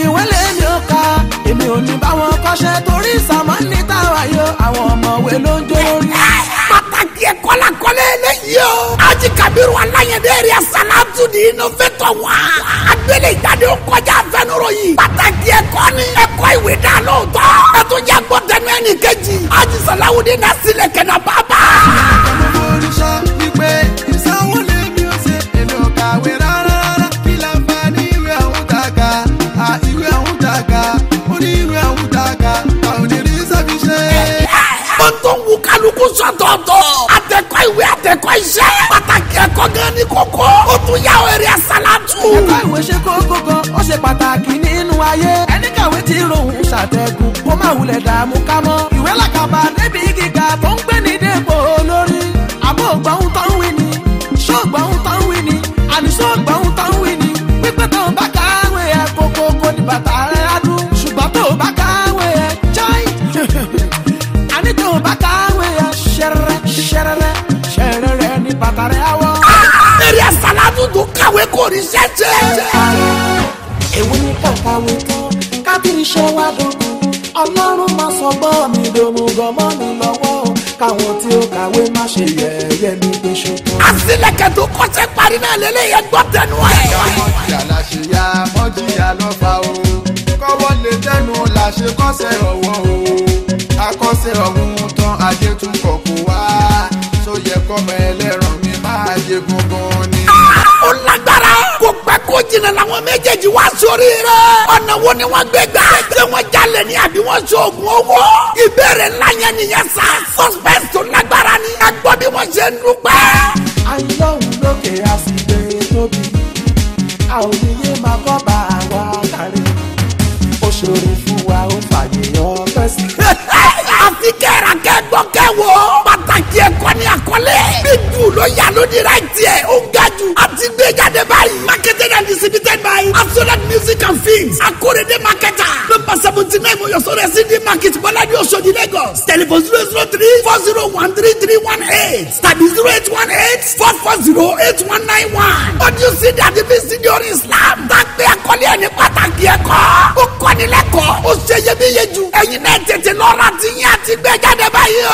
Ìwé lèmi ò ka, èmi ò ní bá wọn kọ́ṣẹ́ torí sàmánì táwa yọ àwọn ọ̀mọ̀wé ló ń jó lórí. Pàtàkì ẹ̀kọ́ la kọ́lé eléyìí o. Aji Kabiru Alayande area Salatu di innovator wa. Agbélé ìjáde ó kọjá àfẹnuró yìí. Pàtàkì ẹ̀kọ́ ni ẹ̀kọ́ ìwé dá lóòótọ́. Ẹ tún jẹ́ gbọ́dẹ̀nu ẹnì kejì. Aji Salawudeen náà sílẹ̀ kẹ́nà bàbá. Mo foríṣọ́ wípé ìsanwó lèmi ò ṣe èmi ò kàwé rárá rárá kí láǹfààní ìwé ọ̀hún tàkà à ìwé ọ̀hún tàkà ó ní ìwé ọ̀hún tàkà àwọn onírìí sẹ́fi ṣe. Ó tó ń wù kálukú sọ̀tọ̀ọ̀tọ̀. Àtẹ̀kọ́ ìwé àtẹ̀kọ́ iṣẹ́. Pàtàkì ẹ̀kọ́ gan ni kókó. Ó tún yá èrè Salatu. Ẹ̀kọ́ ìwé ṣe kókó gan, ó ṣe pàtàkì nínú ayé. Ẹni kàwé tí rohùn ṣàtẹ̀gùn, kó má wulẹ̀ dààmú ká mọ́. Ìwé làkàbà débi gíga tó ń gbé ní dépò olórí. Àbó ògbọ́n tó ń wí ni, ṣóògbọ́n tó ń wí ni, àní ṣóògbọ́n tó ń wí ni. Pípẹ́ tó ń bá káwé ẹ̀ kókókó ní bàtà rẹ̀ á dún. Ṣùgbọ́n tó bá káwé ẹ̀ jáì. Àní tó bá káwé ẹ̀ ṣẹrẹrẹ ṣẹrẹrẹ ṣẹrẹrẹ ní bàtà rẹ̀ á wọ̀. Èrè Salatu tó kàwé kò rí ṣẹ́ṣẹ́. Èwo ni kàkàwé tán kábírí iṣẹ́ wa dógún ọlọ́run máa sọ gbọ́ mi dòmùgọ̀ mọ́ mi lọ́wọ́ o káwọn tí ó kàwé má ṣe yẹ̀yẹ́ mi pé ṣùgbọ́n. Àsìlẹ̀kẹ̀ tó kọ́ṣẹ́ parí náà lélẹ́yẹ gbọ́ tẹnu ẹ̀. Mọ́jìyà la ṣe ya mọ́jìyà ló fà o. Kọ́wọ́ lè tẹnu la ṣe kọ́sẹ̀ ọ̀wọ́ o. Akọ́sẹ̀ ọ̀hún tán ajé tún kọ̀ kó wá. Tó yẹ kọ́mọ ẹlẹ́ran mi máa jẹ gungun ni. Ó lágbára. Kò pẹ́ kó jìnnà làwọn méjèèjì wá sórí rẹ̀. Ọ̀nà wo ni wọ́n gbé gbà? Ṣé wọ́n jalè ní àbí wọ́n ṣoògùn owó? Ìbéèrè ńlá yẹn nìyẹn sá. Suspense tó lágbára ni. Ẹ gbọ́ bí wọ́n ṣe ń dúpẹ́. Àyìnlọ́hùn lókè àsìgbè tóbi a ò ní yé máa kọ́ bá wa kárí ó ṣòro fún wa ó fàyè ọpẹ́ sí. Àfi kẹ́ra kẹ́gbọ́ kẹ́wọ́. Pàtàkì ẹ̀kọ́ ni àkọlé. Big Deal ló yà lónìí rẹ̀ tiẹ̀. Ó ga jù. A ti gbé jáde báyìí. Marketed and distributed by Absolute Music and Films. Akorede Marketer. Number 79 Moyosore CD Market Bọ́ládé Oṣodi Lagos. Telephone 003-401-3318 tàbí 0818-440-8191. Audio CD àti VCD orin Islam. Tàgbé àkọlé ẹni pàtàkì ẹ̀kọ́. Ó kọ́ni lẹ́kọ̀ọ́. Ó ṣe iyebíye jù. Ẹ̀yin náà tètè lọ́ra ti yín àti gbé jáde báyìí o.